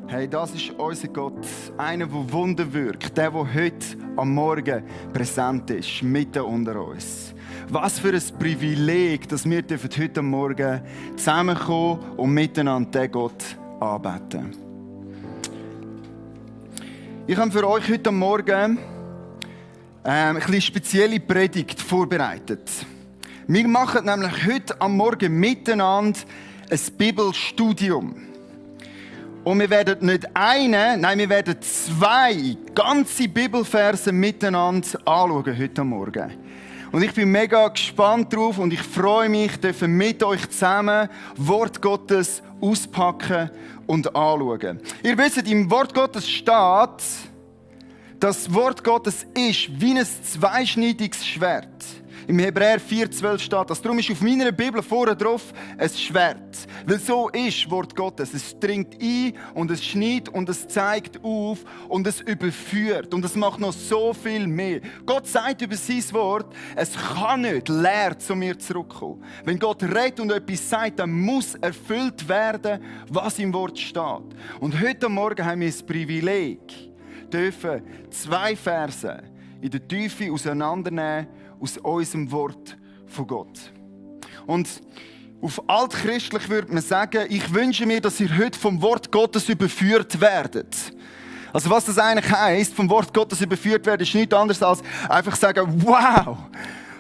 Hey, das ist unser Gott, einer, der Wunder wirkt, der heute am Morgen präsent ist, mitten unter uns. Was für ein Privileg, dass wir heute Morgen zusammenkommen und miteinander den Gott anbeten. Ich habe für euch heute Morgen eine spezielle Predigt vorbereitet. Wir machen nämlich heute am Morgen miteinander ein Bibelstudium. Und wir werden nicht wir werden zwei ganze Bibelverse miteinander anschauen heute Morgen. Und ich bin mega gespannt drauf und ich freue mich, dürfen mit euch zusammen Wort Gottes auspacken und anschauen. Ihr wisst, im Wort Gottes steht, das Wort Gottes ist wie ein zweischneidiges Schwert. Im Hebräer 4,12 steht das. Darum ist auf meiner Bibel vorne drauf ein Schwert. Weil so ist Wort Gottes. Es dringt ein und es schneidet und es zeigt auf und es überführt. Und es macht noch so viel mehr. Gott sagt über sein Wort, es kann nicht leer zu mir zurückkommen. Wenn Gott redet und etwas sagt, dann muss erfüllt werden, was im Wort steht. Und heute Morgen haben wir das Privileg, dürfen zwei Verse in der Tiefe auseinandernehmen aus unserem Wort von Gott. Und auf altchristlich würde man sagen, ich wünsche mir, dass ihr heute vom Wort Gottes überführt werdet. Also was das eigentlich heisst, vom Wort Gottes überführt werden, ist nichts anderes als einfach sagen, wow!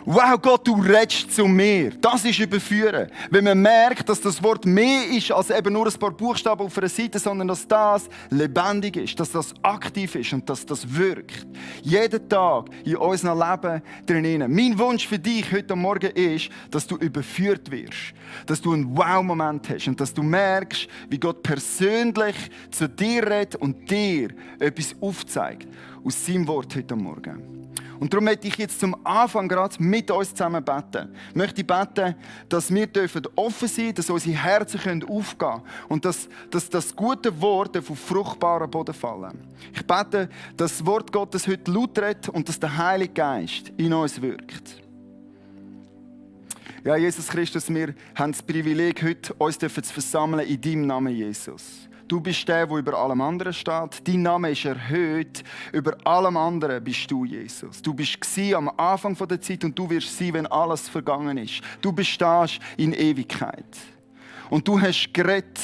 Wow, Gott, du redest zu mir. Das ist überführen. Wenn man merkt, dass das Wort mehr ist als eben nur ein paar Buchstaben auf einer Seite, sondern dass das lebendig ist, dass das aktiv ist und dass das wirkt. Jeden Tag in unserem Leben drinnen. Mein Wunsch für dich heute Morgen ist, dass du überführt wirst. Dass du einen Wow-Moment hast und dass du merkst, wie Gott persönlich zu dir redet und dir etwas aufzeigt aus seinem Wort heute Morgen. Und darum möchte ich jetzt zum Anfang gerade mit uns zusammen beten. Ich möchte beten, dass wir offen sein dürfen, dass unsere Herzen aufgehen können und dass das gute Wort auf fruchtbaren Boden fallen. Ich bete, dass das Wort Gottes heute laut redet und dass der Heilige Geist in uns wirkt. Ja, Jesus Christus, wir haben das Privileg, heute uns zu versammeln in deinem Namen, Jesus. Du bist der über allem anderen steht. Dein Name ist erhöht. Über allem anderen bist du, Jesus. Du bist am Anfang der Zeit und du wirst sein, wenn alles vergangen ist. Du bestehst in Ewigkeit. Und du hast geredet.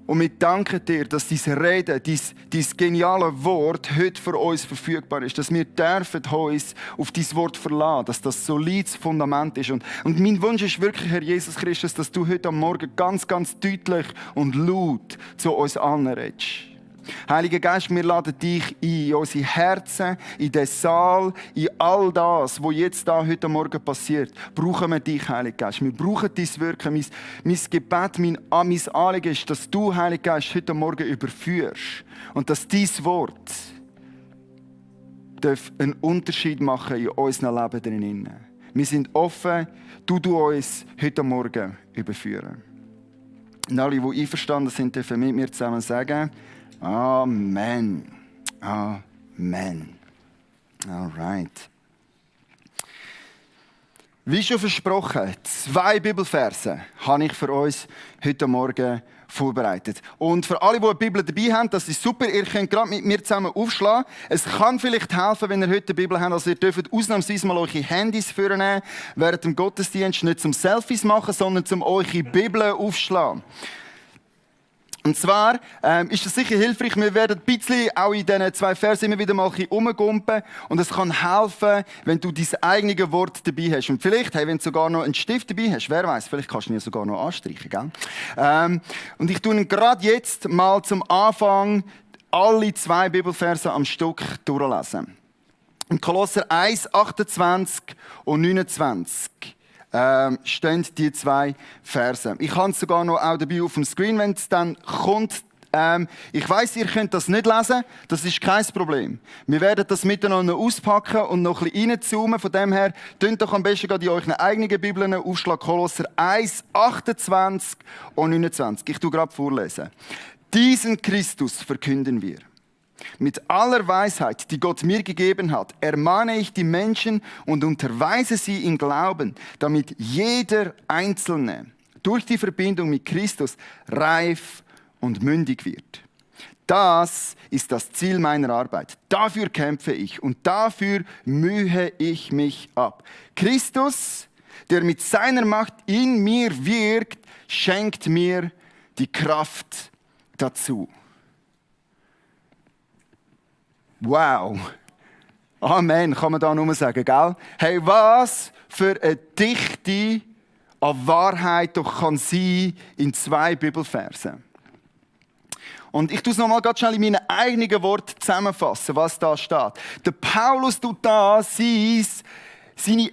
Und wir danken dir, dass dein Reden, dein geniale Wort heute für uns verfügbar ist. Dass wir dürfen uns auf dein Wort verlassen, dass das solides Fundament ist. Und mein Wunsch ist wirklich, Herr Jesus Christus, dass du heute am Morgen ganz, ganz deutlich und laut zu uns anredest. Heiliger Geist, wir laden dich ein, in unsere Herzen, in den Saal, in all das, was jetzt da heute Morgen passiert. Brauchen wir dich, Heiliger Geist. Wir brauchen dein Wirken. Mein Gebet, mein Anliegen ist, dass du, Heiliger Geist, heute Morgen überführst. Und dass dein Wort einen Unterschied machen in unserem Leben drinnen. Wir sind offen, du uns heute Morgen überführen. Und alle, die einverstanden sind, dürfen mit mir zusammen sagen, Amen. Amen. Alright. Wie schon versprochen, 2 Bibelverse habe ich für uns heute Morgen vorbereitet. Und für alle, die eine Bibel dabei haben, das ist super, ihr könnt gerade mit mir zusammen aufschlagen. Es kann vielleicht helfen, wenn ihr heute eine Bibel habt, also ihr dürft ausnahmsweise mal eure Handys vornehmen, während dem Gottesdienst, nicht zum Selfies machen, sondern zum eure Bibel aufschlagen. Und zwar ist das sicher hilfreich. Wir werden ein bisschen auch in diesen 2 Versen immer wieder mal ein bisschen rumgumpen. Und es kann helfen, wenn du dein eigenes Wort dabei hast. Und vielleicht, wenn du sogar noch einen Stift dabei hast, wer weiß, vielleicht kannst du ihn ja sogar noch anstreichen. Gell? Und ich tue ihn gerade jetzt mal zum Anfang alle 2 Bibelverse am Stück durchlesen. In Kolosser 1, 28 und 29. Stehen die 2 Verse. Ich habe es sogar noch auch dabei auf dem Screen, wenn es dann kommt. Ich weiss, ihr könnt das nicht lesen, das ist kein Problem. Wir werden das miteinander auspacken und noch ein bisschen reinzoomen. Von dem her, tönt doch am besten gerade in euren eigenen Bibeln aufschlagen. Kolosser 1, 28 und 29. Ich tue gerade vorlesen. Diesen Christus verkünden wir. Mit aller Weisheit, die Gott mir gegeben hat, ermahne ich die Menschen und unterweise sie im Glauben, damit jeder Einzelne durch die Verbindung mit Christus reif und mündig wird. Das ist das Ziel meiner Arbeit. Dafür kämpfe ich und dafür mühe ich mich ab. Christus, der mit seiner Macht in mir wirkt, schenkt mir die Kraft dazu. Wow. Amen, kann man da nur sagen, gell? Hey, was für eine Dichte an Wahrheit doch kann sein in 2 Bibelversen. Und ich tue es nochmal ganz schnell in meinen eigenen Worten zusammenfassen, was da steht. Der Paulus tut da seine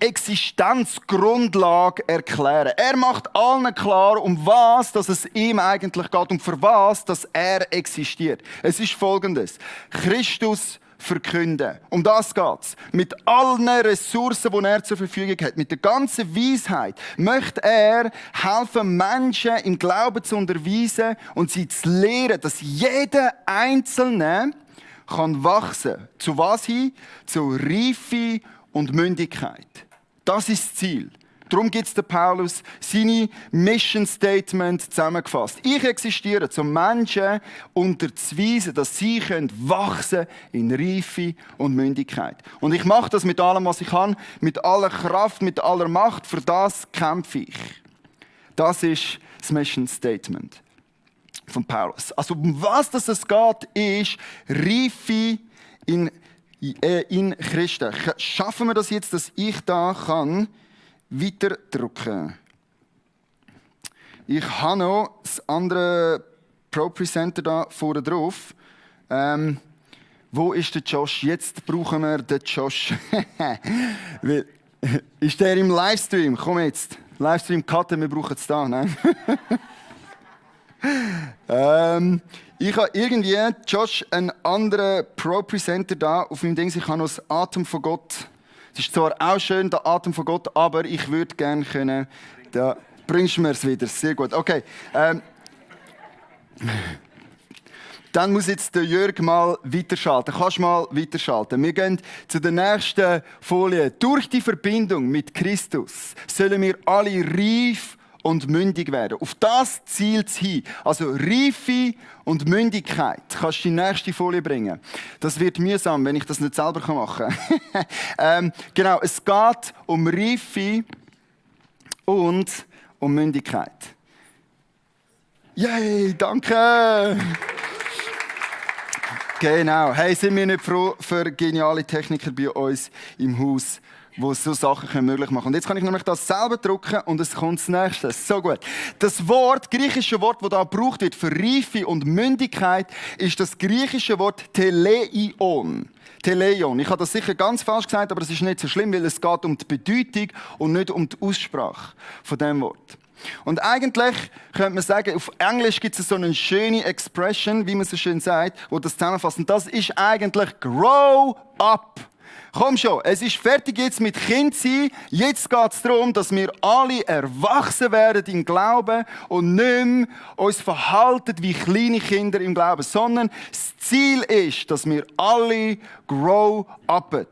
Existenzgrundlage erklären. Er macht allen klar, um was dass es ihm eigentlich geht und für was dass er existiert. Es ist Folgendes: Christus verkünden. Um das geht's. Mit allen Ressourcen, die er zur Verfügung hat, mit der ganzen Weisheit, möchte er helfen, Menschen im Glauben zu unterweisen und sie zu lehren, dass jeder Einzelne kann wachsen. Zu was hin? Zu Reife und Mündigkeit. Das ist das Ziel. Darum gibt es der Paulus seine Mission Statement zusammengefasst. Ich existiere, um Menschen unterzuweisen, dass sie wachsen in Reife und Mündigkeit. Und ich mache das mit allem, was ich kann, mit aller Kraft, mit aller Macht. Für das kämpfe ich. Das ist das Mission Statement von Paulus. Also um was es geht, ist Reife in Christen. Schaffen wir das jetzt, dass ich da kann weiterdrücken. Ich habe noch das andere Pro-Presenter da vorne drauf. Wo ist der Josh? Jetzt brauchen wir den Josh. Ist der im Livestream? Komm jetzt. Livestream cutten, wir brauchen es da. Ne? Ich habe irgendwie, Josh, einen anderen Pro-Presenter da auf meinem Ding. Ich habe noch das Atem von Gott. Es ist zwar auch schön, der Atem von Gott, aber ich würde gerne können. Da bringst du mir es wieder. Sehr gut. Okay. Dann muss jetzt der Jörg mal weiterschalten. Kannst du mal weiterschalten? Wir gehen zu der nächsten Folie. Durch die Verbindung mit Christus sollen wir alle reif und mündig werden. Auf das zielt es hin. Also Reife und Mündigkeit. Kannst du die nächste Folie bringen? Das wird mühsam, wenn ich das nicht selber machen kann. Genau, es geht um Reife und um Mündigkeit. Yay, danke! Genau. Hey, sind wir nicht froh für geniale Techniker bei uns im Haus, die so Sachen möglich machen können. Und jetzt kann ich nämlich das selber drucken und es kommt das Nächste. So gut. Das griechische Wort, das da gebraucht wird für Reife und Mündigkeit, ist das griechische Wort Teleion. Teleion. Ich habe das sicher ganz falsch gesagt, aber es ist nicht so schlimm, weil es geht um die Bedeutung und nicht um die Aussprache von dem Wort. Und eigentlich könnte man sagen, auf Englisch gibt es so eine schöne Expression, wie man so schön sagt, wo das zusammenfasst. Und das ist eigentlich grow up. Komm schon, es ist fertig jetzt mit Kindsein. Jetzt geht es darum, dass wir alle erwachsen werden im Glauben und nicht mehr uns verhalten wie kleine Kinder im Glauben, sondern das Ziel ist, dass wir alle grow upen.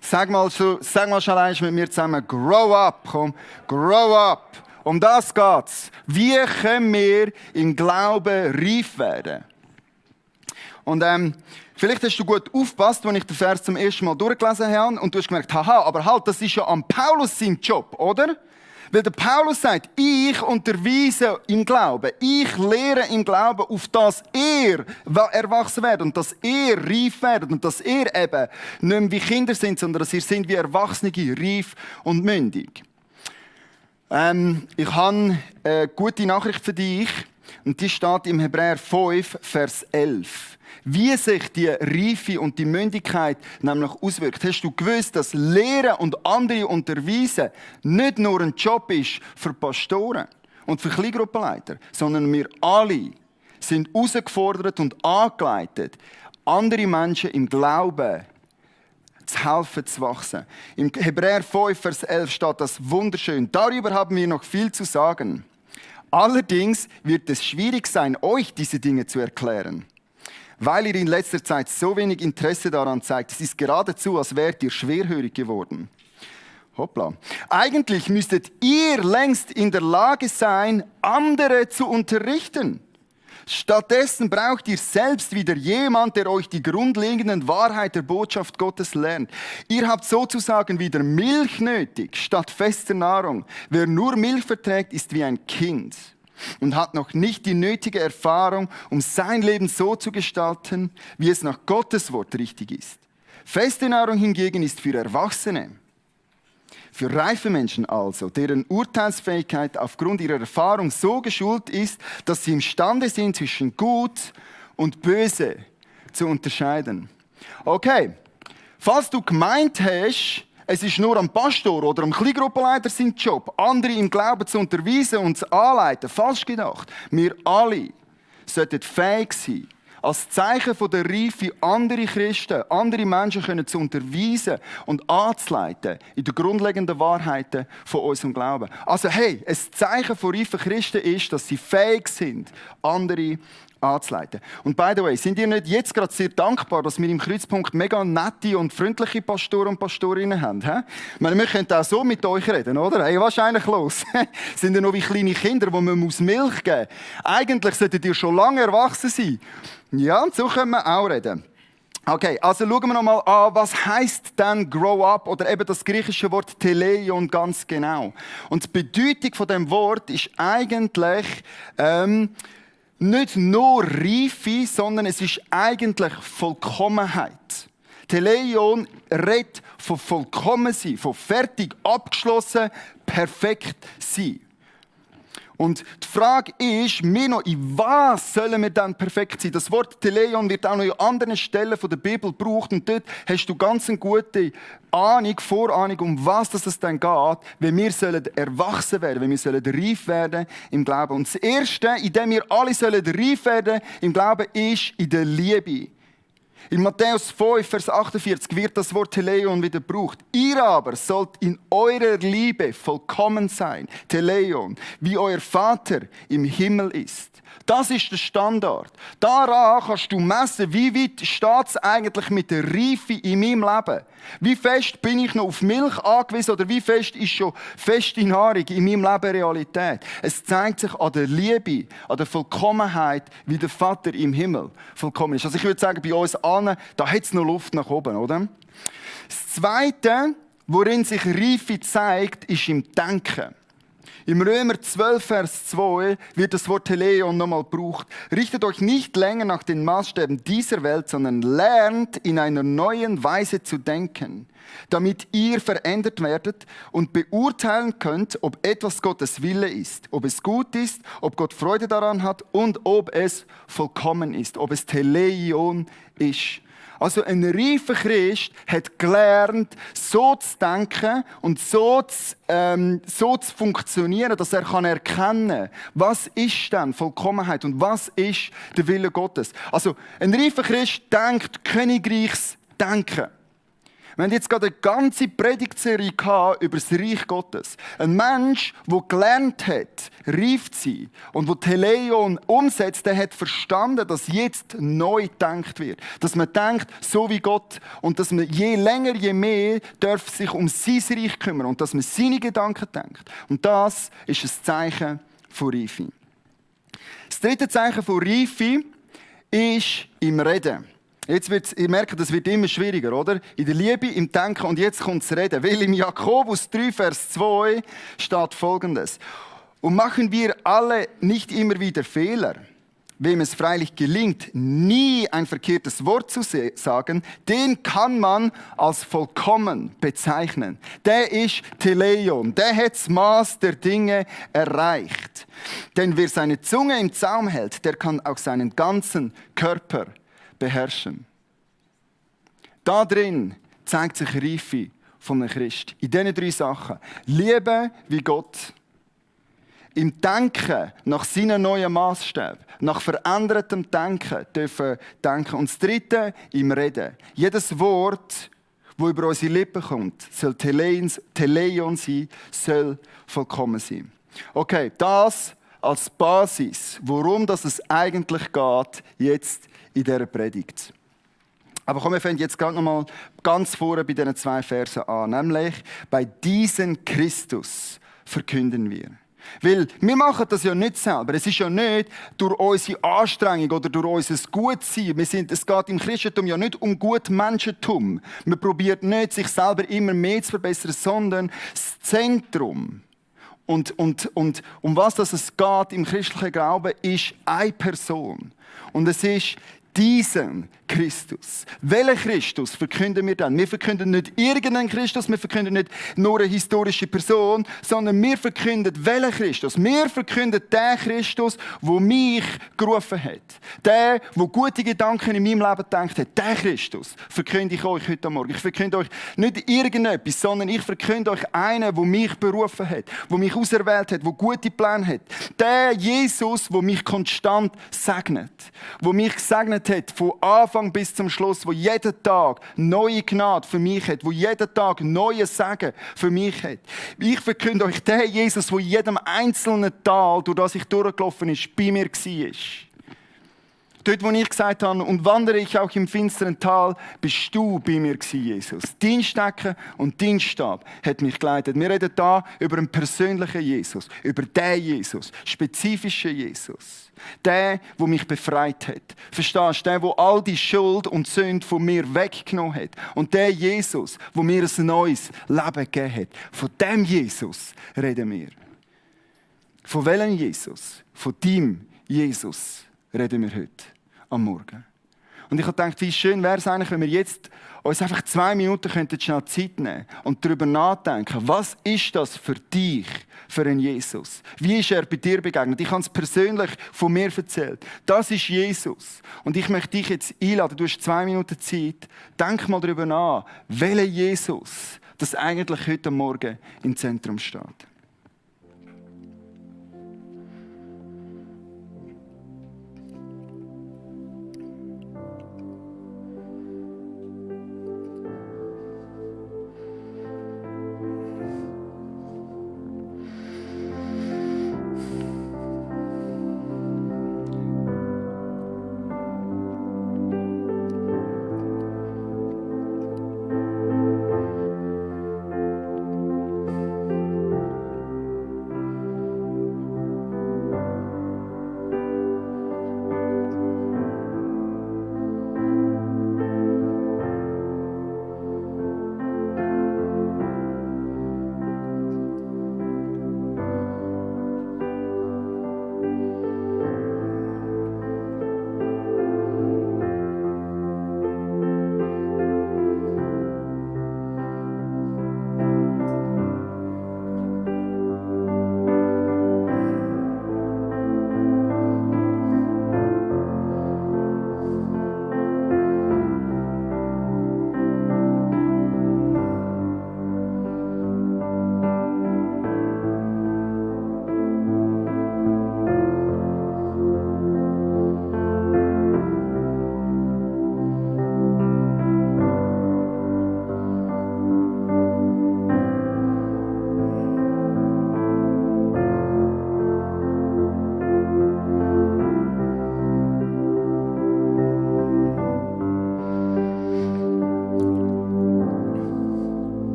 Sag mal schon eins mit mir zusammen. Grow up, komm. Grow up. Um das geht's. Wie können wir im Glauben reif werden? Und vielleicht hast du gut aufgepasst, als ich den Vers zum ersten Mal durchgelesen habe und du hast gemerkt, haha, aber halt, das ist ja an Paulus sein Job, oder? Weil der Paulus sagt, ich unterweise im Glauben, ich lehre im Glauben, auf das er erwachsen wird und dass er reif wird und dass er eben nicht mehr wie Kinder sind, sondern dass ihr sind wie Erwachsene, reif und mündig. Ich habe eine gute Nachricht für dich und die steht im Hebräer 5, Vers 11. Wie sich die Reife und die Mündigkeit nämlich auswirkt. Hast du gewusst, dass Lehren und andere unterweisen nicht nur ein Job ist für Pastoren und für Kleingruppenleiter, sondern wir alle sind herausgefordert und angeleitet, andere Menschen im Glauben zu helfen, zu wachsen. Im Hebräer 5, Vers 11 steht das wunderschön. Darüber haben wir noch viel zu sagen. Allerdings wird es schwierig sein, euch diese Dinge zu erklären, weil ihr in letzter Zeit so wenig Interesse daran zeigt. Es ist geradezu, als wärt ihr schwerhörig geworden. Hoppla. Eigentlich müsstet ihr längst in der Lage sein, andere zu unterrichten. Stattdessen braucht ihr selbst wieder jemand, der euch die grundlegenden Wahrheit der Botschaft Gottes lernt. Ihr habt sozusagen wieder Milch nötig, statt fester Nahrung. Wer nur Milch verträgt, ist wie ein Kind und hat noch nicht die nötige Erfahrung, um sein Leben so zu gestalten, wie es nach Gottes Wort richtig ist. Feste Nahrung hingegen ist für Erwachsene. Für reife Menschen also, deren Urteilsfähigkeit aufgrund ihrer Erfahrung so geschult ist, dass sie imstande sind, zwischen Gut und Böse zu unterscheiden. Okay, falls du gemeint hast, es ist nur am Pastor oder am Kleingruppenleiter sein Job, andere im Glauben zu unterweisen und zu anleiten, falsch gedacht. Wir alle sollten fähig sein, als Zeichen von der Reife andere Christen, andere Menschen können zu unterweisen und anzuleiten in den grundlegenden Wahrheiten von unserem Glauben. Also hey, ein Zeichen von reifen Christen ist, dass sie fähig sind, andere anzuleiten. Und by the way, sind ihr nicht jetzt gerade sehr dankbar, dass wir im Kreuzpunkt mega nette und freundliche Pastoren und Pastorinnen haben? He? Ich meine, wir können auch so mit euch reden, oder? Hey, was ist eigentlich los? Sind ihr noch wie kleine Kinder, die man Milch geben muss? Eigentlich solltet ihr schon lange erwachsen sein. Ja, und so können wir auch reden. Okay, also schauen wir nochmal an, was heisst dann grow up oder eben das griechische Wort teleion ganz genau. Und die Bedeutung von dem Wort ist eigentlich nicht nur Reife, sondern es ist eigentlich Vollkommenheit. Teleion redet von Vollkommensein, von fertig, abgeschlossen, perfekt sein. Und die Frage ist, Mino, in was sollen wir dann perfekt sein? Das Wort Teleion wird auch noch an anderen Stellen der Bibel gebraucht und dort hast du ganz eine gute Vorahnung, um was es dann geht, wenn wir erwachsen werden, wenn wir reif werden im Glauben. Und das Erste, in dem wir alle reif werden im Glauben, ist in der Liebe. In Matthäus 5, Vers 48 wird das Wort Teleion wieder gebraucht. Ihr aber sollt in eurer Liebe vollkommen sein, Teleion, wie euer Vater im Himmel ist. Das ist der Standard. Daran kannst du messen, wie weit steht es eigentlich mit der Reife in meinem Leben. Wie fest bin ich noch auf Milch angewiesen oder wie fest ist schon feste Nahrung in meinem Leben Realität. Es zeigt sich an der Liebe, an der Vollkommenheit, wie der Vater im Himmel vollkommen ist. Also ich würde sagen, bei uns allen, da hat es noch Luft nach oben, oder? Das Zweite, worin sich Reife zeigt, ist im Denken. Im Römer 12, Vers 2 wird das Wort Teleion nochmal gebraucht. Richtet euch nicht länger nach den Maßstäben dieser Welt, sondern lernt in einer neuen Weise zu denken, damit ihr verändert werdet und beurteilen könnt, ob etwas Gottes Wille ist, ob es gut ist, ob Gott Freude daran hat und ob es vollkommen ist, ob es Teleion ist. Also ein reifer Christ hat gelernt, so zu denken und so zu funktionieren, dass er erkennen kann, was ist denn Vollkommenheit und was ist der Wille Gottes. Also ein reifer Christ denkt Königreichsdenken. Wir haben jetzt gerade eine ganze Predigtserie über das Reich Gottes. Ein Mensch, der gelernt hat, reif zu sein und der Teleion umsetzt, der hat verstanden, dass jetzt neu gedacht wird. Dass man denkt, so wie Gott. Und dass man je länger, je mehr darf sich um sein Reich kümmern und dass man seine Gedanken denkt. Und das ist ein Zeichen von Reife. Das dritte Zeichen von Reife ist im Reden. Jetzt ihr merkt, das wird immer schwieriger, oder? In der Liebe, im Denken und jetzt kommt das Reden. Weil im Jakobus 3, Vers 2 steht Folgendes. Und machen wir alle nicht immer wieder Fehler? Wem es freilich gelingt, nie ein verkehrtes Wort zu sagen, den kann man als vollkommen bezeichnen. Der ist Teleion, der hat das Maß der Dinge erreicht. Denn wer seine Zunge im Zaum hält, der kann auch seinen ganzen Körper beherrschen. Da drin zeigt sich Reife von einem Christ. In diesen 3 Sachen. Liebe wie Gott. Im Denken nach seinen neuen Maßstäben. Nach verändertem Denken dürfen denken. Und das dritte, im Reden. Jedes Wort, das über unsere Lippen kommt, soll Teleion sein, soll vollkommen sein. Okay, das als Basis, worum es eigentlich geht, jetzt in dieser Predigt. Aber komm, wir fangen jetzt gerade noch mal ganz vorne bei diesen 2 Versen an. Nämlich, bei diesem Christus verkünden wir. Weil wir machen das ja nicht selber. Es ist ja nicht durch unsere Anstrengung oder durch unser Gutsein. Es geht im Christentum ja nicht um Gutmenschentum. Man probiert nicht, sich selber immer mehr zu verbessern, sondern das Zentrum. Und um was es geht im christlichen Glauben, ist eine Person. Und es ist diesen Christus. Welchen Christus verkünden wir dann? Wir verkünden nicht irgendeinen Christus, wir verkünden nicht nur eine historische Person, sondern wir verkünden welchen Christus? Wir verkünden den Christus, der mich gerufen hat. Der gute Gedanken in meinem Leben gedacht hat. Den Christus verkünde ich euch heute Morgen. Ich verkünde euch nicht irgendetwas, sondern ich verkünde euch einen, der mich berufen hat, der mich auserwählt hat, der gute Pläne hat. Der Jesus, der mich konstant segnet. Der mich gesegnet hat von Anfang bis zum Schluss, wo jeden Tag neue Gnade für mich hat, wo jeden Tag neue Segen für mich hat. Ich verkünde euch den Jesus, der in jedem einzelnen Tal, durch das ich durchgelaufen ist, bei mir war. Dort, wo ich gesagt habe, und wandere ich auch im finsteren Tal, bist du bei mir gewesen, Jesus. Dein Stecken und dein Stab hat mich geleitet. Wir reden hier über einen persönlichen Jesus, über den Jesus, spezifischen Jesus. Der mich befreit hat. Verstehst du? Der all die Schuld und Sünde von mir weggenommen hat. Und der Jesus, der mir ein neues Leben gegeben hat. Von dem Jesus reden wir. Von welchem Jesus? Von deinem Jesus reden wir heute am Morgen. Und ich habe gedacht, wie schön wäre es eigentlich, wenn wir jetzt uns einfach 2 Minuten schnell Zeit nehmen und darüber nachdenken, was ist das für dich, für einen Jesus? Wie ist er bei dir begegnet? Ich habe es persönlich von mir erzählt. Das ist Jesus. Und ich möchte dich jetzt einladen, du hast 2 Minuten Zeit, denk mal darüber nach, welcher Jesus das eigentlich heute Morgen im Zentrum steht.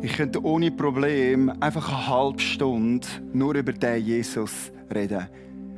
Ich könnte ohne Problem einfach eine halbe Stunde nur über diesen Jesus reden.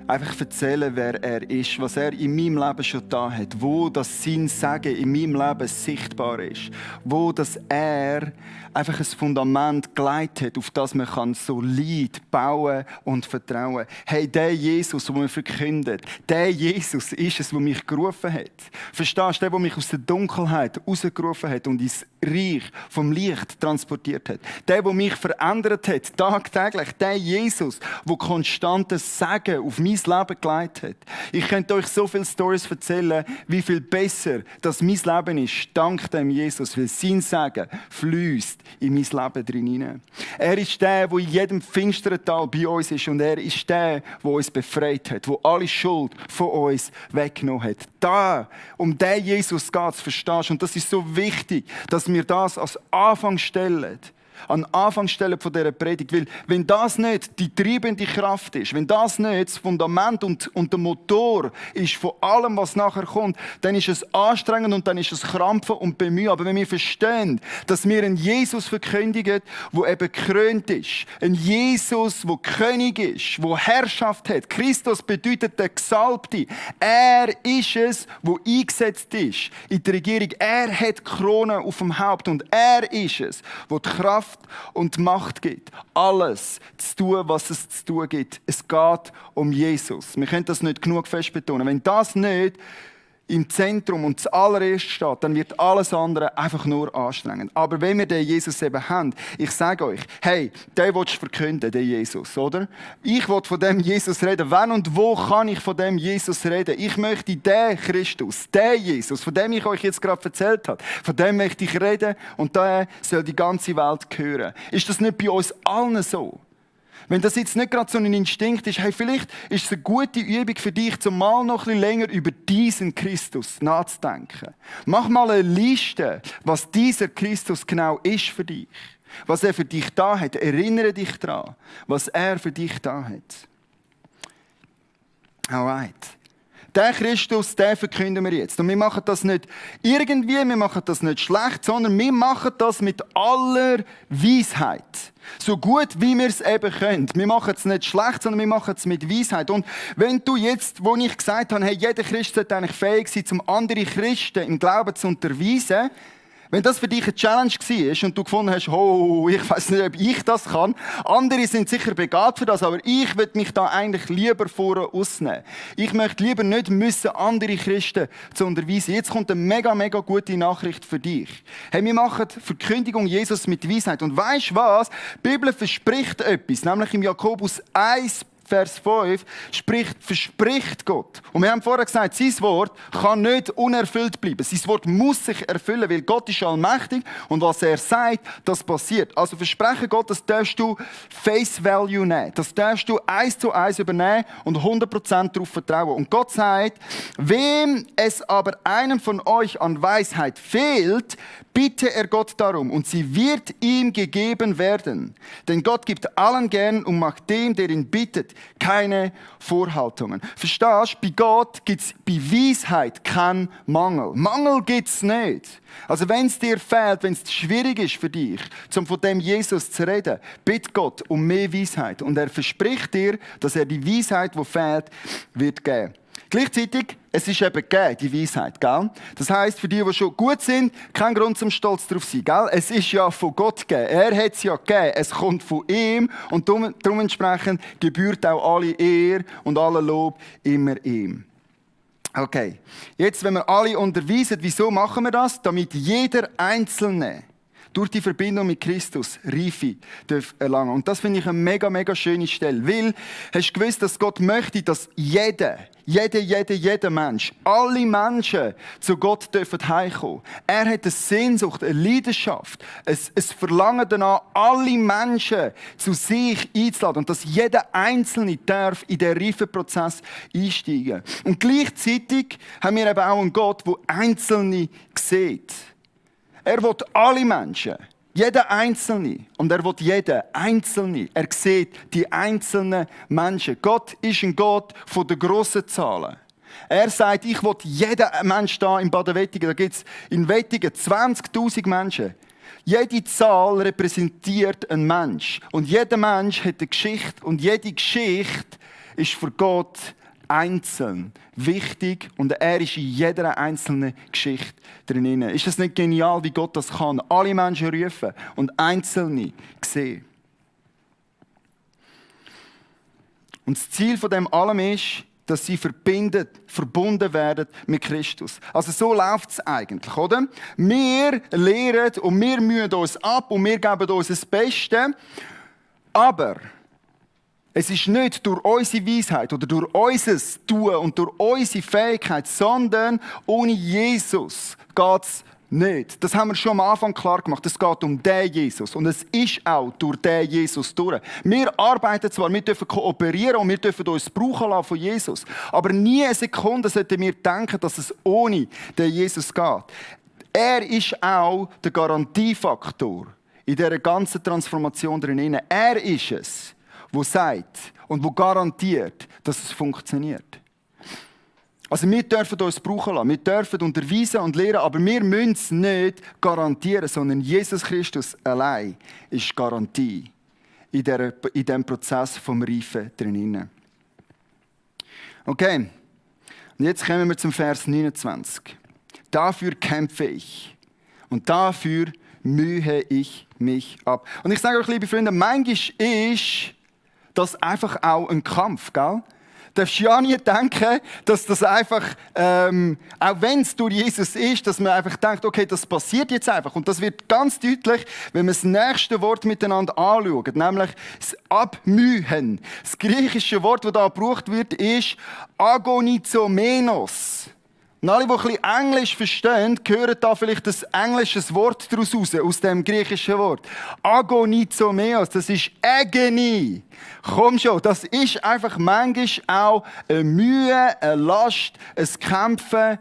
Einfach erzählen, wer er ist, was er in meinem Leben schon da hat, wo das sein Segen in meinem Leben sichtbar ist, wo das er einfach ein Fundament geleitet hat, auf das man solid bauen und vertrauen kann. Hey, der Jesus, den wir verkünden, der Jesus ist es, der mich gerufen hat. Verstehst du, der mich aus der Dunkelheit rausgerufen hat und ins Reich vom Licht transportiert hat. Der mich verändert hat, tagtäglich. Der Jesus, der konstantes Segen auf mein Leben geleitet hat. Ich könnte euch so viele Storys erzählen, wie viel besser das mein Leben ist, dank dem Jesus, weil sein Segen fließt in mein Leben drin hinein. Er ist der, der in jedem finsteren Tal bei uns ist und er ist der, der uns befreit hat, der alle Schuld von uns weggenommen hat. Da, um diesen Jesus geht es, verstehst du? Und das ist so wichtig, dass wir das als Anfang stellen. an Anfangsstelle von dieser Predigt. Weil wenn das nicht die treibende Kraft ist, wenn das nicht das Fundament und der Motor ist von allem, was nachher kommt, dann ist es anstrengend und dann ist es Krampfen und Bemühen. Aber wenn wir verstehen, dass wir einen Jesus verkündigen, der eben gekrönt ist, ein Jesus, der König ist, der Herrschaft hat. Christus bedeutet der Gesalbte. Er ist es, der eingesetzt ist in der Regierung. Er hat die Krone auf dem Haupt und er ist es, der die Kraft und die Macht gibt, alles zu tun, was es zu tun gibt. Es geht um Jesus. Wir können das nicht genug fest betonen. Wenn das nicht im Zentrum und zuallererst steht, dann wird alles andere einfach nur anstrengend. Aber wenn wir den Jesus eben haben, ich sage euch, hey, den willst du verkünden, den Jesus, oder? Ich will von dem Jesus reden. Wann und wo kann ich von dem Jesus reden? Ich möchte den Christus, den Jesus, von dem ich euch jetzt gerade erzählt habe, von dem möchte ich reden und der soll die ganze Welt hören. Ist das nicht bei uns allen so? Wenn das jetzt nicht gerade so ein Instinkt ist, hey, vielleicht ist es eine gute Übung für dich, zum mal noch ein bisschen länger über diesen Christus nachzudenken. Mach mal eine Liste, was dieser Christus genau ist für dich. Was er für dich da hat. Erinnere dich daran, was er für dich da hat. Alright. Den Christus, den verkünden wir jetzt. Und wir machen das nicht irgendwie, wir machen das nicht schlecht, sondern wir machen das mit aller Weisheit. So gut, wie wir es eben können. Wir machen es nicht schlecht, sondern wir machen es mit Weisheit. Und wenn du jetzt, wo ich gesagt habe, hey, jeder Christ sollte eigentlich fähig sein, um andere Christen im Glauben zu unterweisen, wenn das für dich eine Challenge war und du gefunden hast, oh, ich weiß nicht, ob ich das kann. Andere sind sicher begabt für das, aber ich würde mich da eigentlich lieber vorne ausnehmen. Ich möchte lieber nicht müssen, andere Christen zu unterweisen. Jetzt kommt eine mega, mega gute Nachricht für dich. Hey, wir machen Verkündigung Jesus mit Weisheit. Und weisst du was? Die Bibel verspricht etwas, nämlich im Jakobus 1, Vers 5 verspricht Gott. Und wir haben vorher gesagt, sein Wort kann nicht unerfüllt bleiben. Sein Wort muss sich erfüllen, weil Gott ist allmächtig und was er sagt, das passiert. Also Versprechen Gott, das darfst du Face Value nehmen. Das darfst du 1:1 übernehmen und 100% darauf vertrauen. Und Gott sagt, wem es aber einem von euch an Weisheit fehlt, bitte er Gott darum und sie wird ihm gegeben werden. Denn Gott gibt allen gern und macht dem, der ihn bittet, keine Vorhaltungen. Verstehst du? Bei Gott gibt es bei Weisheit keinen Mangel. Mangel gibt es nicht. Also wenn es dir fehlt, wenn es schwierig ist für dich, um von dem Jesus zu reden, bitte Gott um mehr Weisheit. Und er verspricht dir, dass er die Weisheit, die fehlt, wird geben. Gleichzeitig, es ist eben gegeben, die Weisheit, gell? Das heisst, für die schon gut sind, kein Grund zum Stolz darauf sein, gell? Es ist ja von Gott gegeben. Er hat es ja gegeben. Es kommt von ihm und darum entsprechend gebührt auch alle Ehre und alle Lob immer ihm. Okay, jetzt, wenn wir alle unterweisen, wieso machen wir das? Damit jeder Einzelne durch die Verbindung mit Christus Reife erlangen. Und das finde ich eine mega, mega schöne Stelle. Weil, hast du gewusst, dass Gott möchte, dass jeder Mensch, alle Menschen zu Gott dürfen heimkommen. Er hat eine Sehnsucht, eine Leidenschaft, ein Verlangen danach, alle Menschen zu sich einzuladen. Und dass jeder Einzelne darf in den Reifeprozess einsteigen. Und gleichzeitig haben wir eben auch einen Gott, der Einzelne sieht. Er will alle Menschen, jeder Einzelne. Und er will jeden Einzelne. Er sieht die einzelnen Menschen. Gott ist ein Gott von den grossen Zahlen. Er sagt, ich will jeden Mensch da in Baden-Wettigen, da gibt es in Wettigen 20'000 Menschen. Jede Zahl repräsentiert einen Mensch. Und jeder Mensch hat eine Geschichte. Und jede Geschichte ist für Gott einzeln wichtig und er ist in jeder einzelnen Geschichte drin. Ist das nicht genial, wie Gott das kann? Alle Menschen rufen und Einzelne sehen. Und das Ziel von dem allem ist, dass sie verbunden werden mit Christus. Also so läuft es eigentlich, oder? Wir lehren und wir mühen uns ab und wir geben uns das Beste, aber es ist nicht durch unsere Weisheit oder durch unser Tun und durch unsere Fähigkeit, sondern ohne Jesus geht es nicht. Das haben wir schon am Anfang klar gemacht. Es geht um den Jesus. Und es ist auch durch den Jesus durch. Wir arbeiten zwar, wir dürfen kooperieren und wir dürfen uns brauchen lassen von Jesus. Aber nie eine Sekunde sollten wir denken, dass es ohne den Jesus geht. Er ist auch der Garantiefaktor in dieser ganzen Transformation drin. Er ist es, der sagt und der garantiert, dass es funktioniert. Also wir dürfen uns brauchen lassen, wir dürfen unterweisen und lehren, aber wir müssen es nicht garantieren, sondern Jesus Christus allein ist Garantie in diesem Prozess vom Reifen drin. Okay, und jetzt kommen wir zum Vers 29. Dafür kämpfe ich und dafür mühe ich mich ab. Und ich sage euch, liebe Freunde, manchmal ist das einfach auch ein Kampf, gell? Du darfst ja nie denken, dass das einfach, auch wenn es durch Jesus ist, dass man einfach denkt, okay, das passiert jetzt einfach. Und das wird ganz deutlich, wenn wir das nächste Wort miteinander anschauen, nämlich das Abmühen. Das griechische Wort, das da gebraucht wird, ist Agonizomenos. Und alle, die ein bisschen Englisch verstehen, hören da vielleicht das englische Wort daraus raus, aus dem griechischen Wort. Agonizomeos, das ist Agony. Komm schon, das ist einfach manchmal auch eine Mühe, eine Last, ein Kämpfen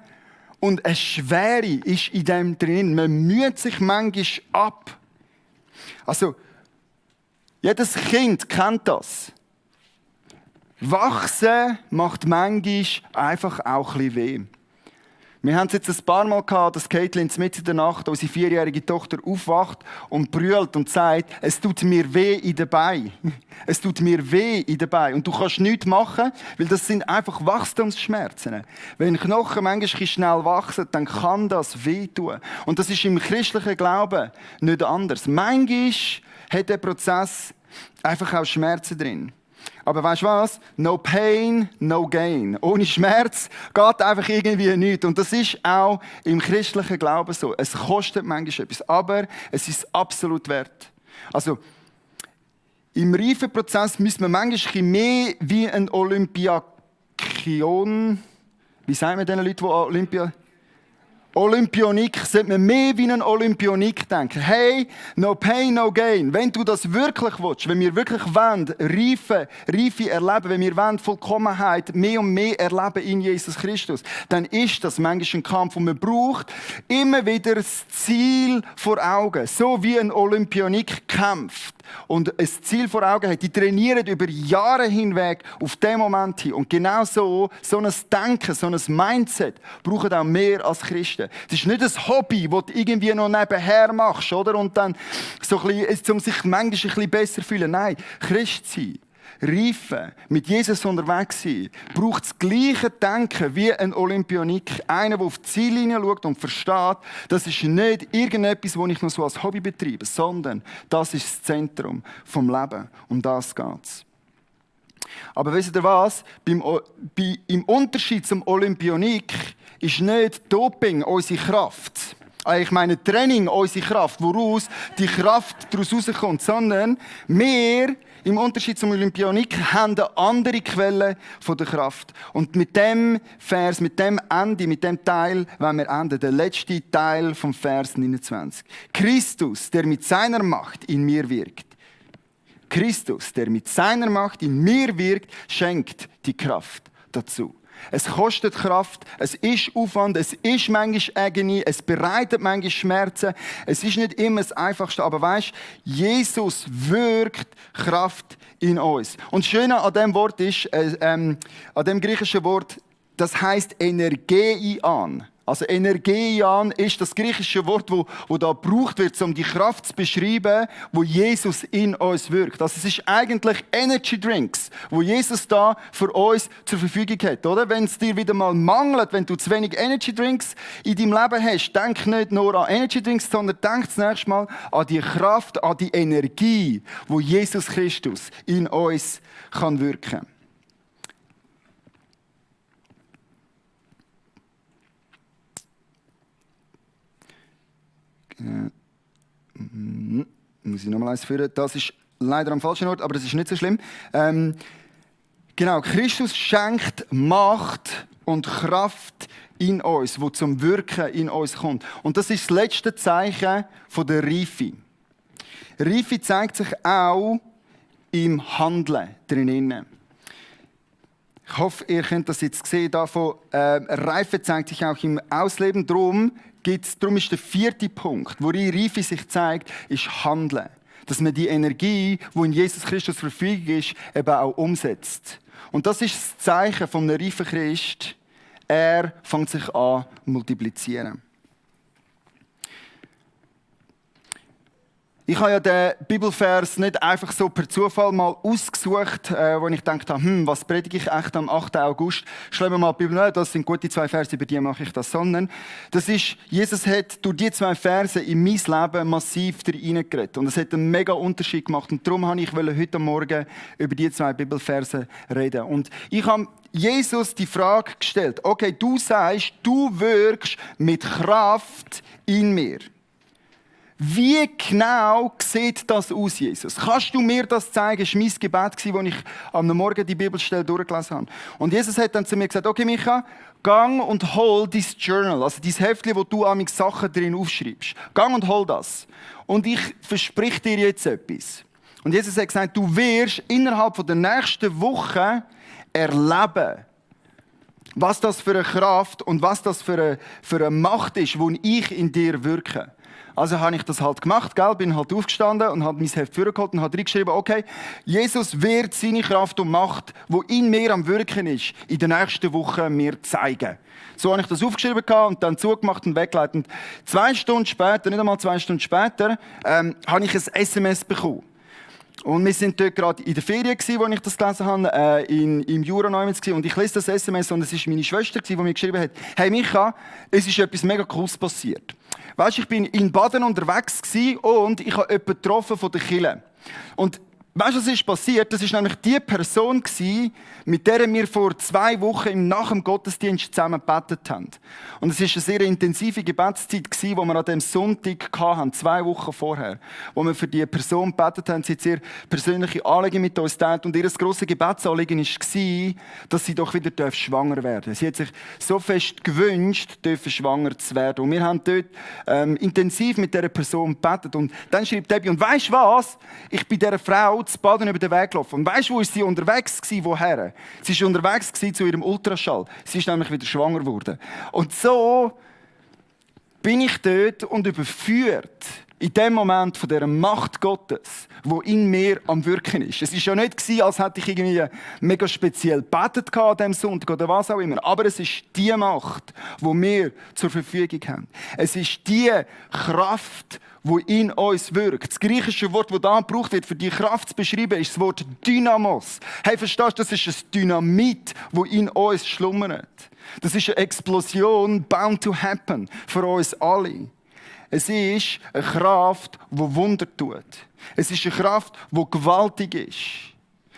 und eine Schwere ist in dem drin. Man müht sich manchmal ab. Also, jedes Kind kennt das. Wachsen macht manchmal einfach auch ein bisschen weh. Wir haben es jetzt ein paar Mal gehabt, dass Caitlin mitten in der Nacht, unsere 4-jährige Tochter, aufwacht und brüllt und sagt, es tut mir weh in den Beinen. Es tut mir weh in den Beinen. Und du kannst nichts machen, weil das sind einfach Wachstumsschmerzen. Wenn Knochen manchmal schnell wachsen, dann kann das wehtun. Und das ist im christlichen Glauben nicht anders. Manchmal hat der Prozess einfach auch Schmerzen drin. Aber weißt du was? No pain, no gain. Ohne Schmerz geht einfach irgendwie nichts. Und das ist auch im christlichen Glauben so. Es kostet manchmal etwas, aber es ist absolut wert. Also, im Reifenprozess müssen wir manchmal mehr wie ein Olympiakion. Wie sagen wir den Leuten, die Olympionik, sollte man mehr wie ein Olympionik denken. Hey, no pain, no gain. Wenn du das wirklich willst, wenn wir wirklich wollen, Reife erleben, wenn wir wollen, Vollkommenheit mehr und mehr erleben in Jesus Christus, dann ist das manchmal ein Kampf, und man braucht immer wieder das Ziel vor Augen. So wie ein Olympionik kämpft und ein Ziel vor Augen hat. Die trainieren über Jahre hinweg auf den Moment hin. Und genau so ein Denken, so ein Mindset brauchen auch mehr als Christen. Es ist nicht ein Hobby, das du irgendwie noch nebenher machst, oder? Und dann so ein bisschen, um sich manchmal ein bisschen besser zu fühlen. Nein, Christ sein, reifen, mit Jesus unterwegs sein, braucht das gleiche Denken wie ein Olympionik. Einer, der auf die Ziellinie schaut und versteht, das ist nicht irgendetwas, das ich noch so als Hobby betreibe, sondern das ist das Zentrum vom Leben. Um das geht es. Aber wisst ihr was? Im Unterschied zum Olympionik ist nicht Doping unsere Kraft. Ich meine Training unsere Kraft, woraus die Kraft daraus rauskommt, sondern wir, im Unterschied zum Olympionik, haben eine andere Quelle von der Kraft. Und mit dem Vers, mit dem Ende, mit dem Teil wollen wir enden. Der letzte Teil vom Vers 29. Christus, der mit seiner Macht in mir wirkt. Christus, der mit seiner Macht in mir wirkt, schenkt die Kraft dazu. Es kostet Kraft, es ist Aufwand, es ist manchmal Agony, es bereitet manchmal Schmerzen. Es ist nicht immer das Einfachste, aber weisst, Jesus wirkt Kraft in uns. Und das Schöne an dem Wort ist, an dem griechischen Wort, das heisst Energeian. Also Energeian ist das griechische Wort, wo da gebraucht wird, um die Kraft zu beschreiben, wo Jesus in uns wirkt. Also es ist eigentlich Energy Drinks, wo Jesus da für uns zur Verfügung hat, oder? Wenn es dir wieder mal mangelt, wenn du zu wenig Energy Drinks in deinem Leben hast, denk nicht nur an Energy Drinks, sondern denk das nächste Mal an die Kraft, an die Energie, wo Jesus Christus in uns kann wirken. Muss ich nochmal eins führen. Das ist leider am falschen Ort, aber das ist nicht so schlimm. Genau, Christus schenkt Macht und Kraft in uns, wo zum Wirken in uns kommt. Und das ist das letzte Zeichen von der Reife. Reife zeigt sich auch im Handeln drinnen. Ich hoffe, ihr könnt das jetzt sehen. Davon, Reife zeigt sich auch im Ausleben. Darum darum ist der 4. Punkt, wo die Reife sich zeigt, ist Handeln. Dass man die Energie, die in Jesus Christus zur Verfügung ist, eben auch umsetzt. Und das ist das Zeichen von einem reifen Christ. Er fängt sich an zu multiplizieren. Ich habe ja den Bibelvers nicht einfach so per Zufall mal ausgesucht, wo ich gedacht habe, was predige ich echt am 8. August? Schreiben wir mal die Bibel, das sind gute 2 Verse, über die mache ich das, sondern das ist, Jesus hat durch die 2 Verse in mein Leben massiv reingeredet. Und es hat einen mega Unterschied gemacht. Und darum wollte ich heute Morgen über die 2 Bibelverse reden. Und ich habe Jesus die Frage gestellt, okay, du sagst, du wirkst mit Kraft in mir. Wie genau sieht das aus, Jesus? Kannst du mir das zeigen? Das war mein Gebet, als ich am Morgen die Bibelstelle durchgelesen habe. Und Jesus hat dann zu mir gesagt, okay Micha, gang und hol dein Journal, also dein Heftchen, wo du amig Sachen drin aufschreibst. Gang und hol das. Und ich verspreche dir jetzt etwas. Und Jesus hat gesagt, du wirst innerhalb der nächsten Woche erleben, was das für eine Kraft und was das für eine Macht ist, die ich in dir wirke. Also habe ich das halt gemacht, bin halt aufgestanden und habe mein Heft vorgeholt und habe reingeschrieben, okay, Jesus wird seine Kraft und Macht, die in mir am Wirken ist, in den nächsten Wochen mir zeigen. So habe ich das aufgeschrieben und dann zugemacht und weggelegt. Und 2 Stunden später, nicht einmal 2 Stunden später, habe ich ein SMS bekommen. Und wir sind dort gerade in der Ferien, als ich das gelesen habe, im Jura. Und ich lese das SMS und es war meine Schwester, die mir geschrieben hat, hey Micha, es ist etwas mega Cooles passiert. Weisst, ich bin in Baden unterwegs und ich habe jemanden getroffen von der Kirche. Und weißt du, was ist passiert? Das war nämlich die Person, mit der wir vor 2 Wochen nach dem Gottesdienst zusammen gebetet haben. Und es war eine sehr intensive Gebetszeit, die wir an diesem Sonntag hatten, 2 Wochen vorher. Wo wir für diese Person gebetet haben. Sie hat sehr persönliche Anliegen mit uns geteilt. Und ihr grosses Gebetsanliegen war, dass sie doch wieder schwanger werden darf. Sie hat sich so fest gewünscht, schwanger zu werden. Und wir haben dort intensiv mit dieser Person gebetet. Und dann schreibt Debbie, und weisst du was? Ich bin dieser Frau zu Baden über den Weg gelaufen. Und weisst du, wo ist sie unterwegs war? Woher? Sie war unterwegs zu ihrem Ultraschall. Sie ist nämlich wieder schwanger geworden. Und so bin ich dort und überführt in dem Moment von dieser Macht Gottes, die in mir am Wirken ist. Es war ja nicht, als hätte ich irgendwie mega speziell gebetet an diesem Sonntag oder was auch immer. Aber es ist die Macht, die wir zur Verfügung haben. Es ist die Kraft, wo in uns wirkt. Das griechische Wort, das da gebraucht wird, für die Kraft zu beschreiben, ist das Wort Dynamos. Hey, verstehst du, das ist ein Dynamit, das in uns schlummert. Das ist eine Explosion, bound to happen, für uns alle. Es ist eine Kraft, die Wunder tut. Es ist eine Kraft, die gewaltig ist.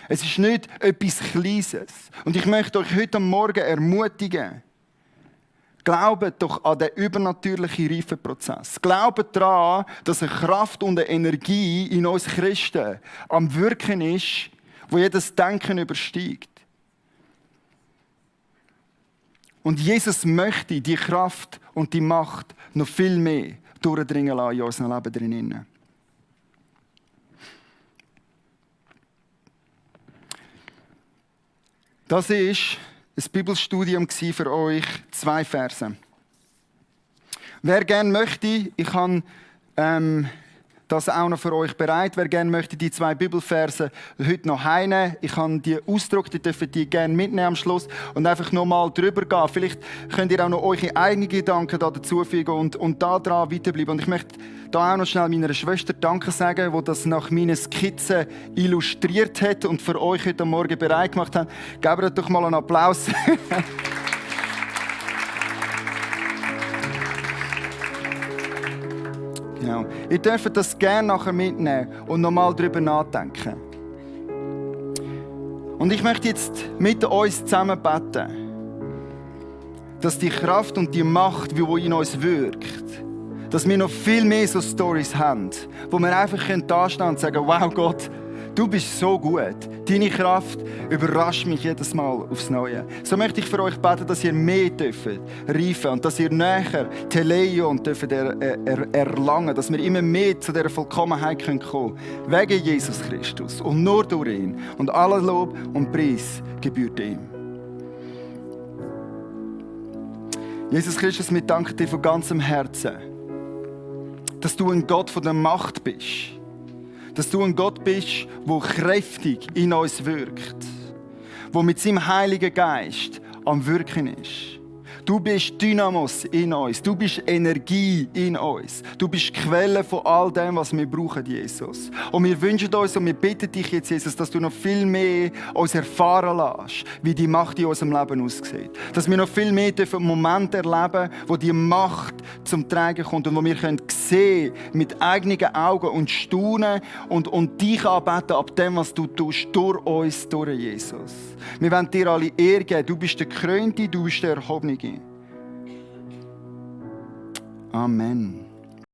Es ist nicht etwas Kleines. Und ich möchte euch heute Morgen ermutigen, glaubt doch an den übernatürlichen Reifeprozess. Glaubt daran, dass eine Kraft und eine Energie in uns Christen am Wirken ist, wo jedes Denken übersteigt. Und Jesus möchte die Kraft und die Macht noch viel mehr durchdringen lassen in unserem Leben drinnen. Das war ein Bibelstudium für euch, 2 Verse. Wer gerne möchte, ich habe das auch noch für euch bereit. Wer gerne möchte, die 2 Bibelverse heute noch heimnehmen. Ich habe die Ausdruck, die dürfen die gerne mitnehmen am Schluss und einfach nochmal drüber gehen. Vielleicht könnt ihr auch noch eure eigenen Gedanken dazu fügen und da dran weiterbleiben. Und ich möchte da auch noch schnell meiner Schwester Danke sagen, die das nach meinen Skizzen illustriert hat und für euch heute Morgen bereit gemacht hat. Gebt ihr doch mal einen Applaus. Genau. Ihr dürft das gerne nachher mitnehmen und nochmal darüber nachdenken. Und ich möchte jetzt mit uns zusammen beten, dass die Kraft und die Macht, die in uns wirkt, dass wir noch viel mehr so Storys haben, wo wir einfach da stehen und sagen, wow Gott, du bist so gut. Deine Kraft überrascht mich jedes Mal aufs Neue. So möchte ich für euch beten, dass ihr mehr dürft reifen und dass ihr näher Teleion dürft erlangen, dass wir immer mehr zu dieser Vollkommenheit kommen können. Wegen Jesus Christus und nur durch ihn. Und aller Lob und Preis gebührt ihm. Jesus Christus, wir danken dir von ganzem Herzen, dass du ein Gott von der Macht bist. Dass du ein Gott bist, der kräftig in uns wirkt. Der mit seinem Heiligen Geist am Wirken ist. Du bist Dynamos in uns. Du bist Energie in uns. Du bist Quelle von all dem, was wir brauchen, Jesus. Und wir wünschen uns und wir bitten dich jetzt, Jesus, dass du noch viel mehr uns erfahren lässt, wie die Macht in unserem Leben aussieht. Dass wir noch viel mehr Momente erleben, wo die Macht zum Tragen kommt und wo wir sehen mit eigenen Augen und staunen und dich anbeten ab dem, was du tust, durch uns, durch Jesus. Wir wollen dir alle Ehre geben. Du bist der Gekrönte, du bist der Erhobene. Amen.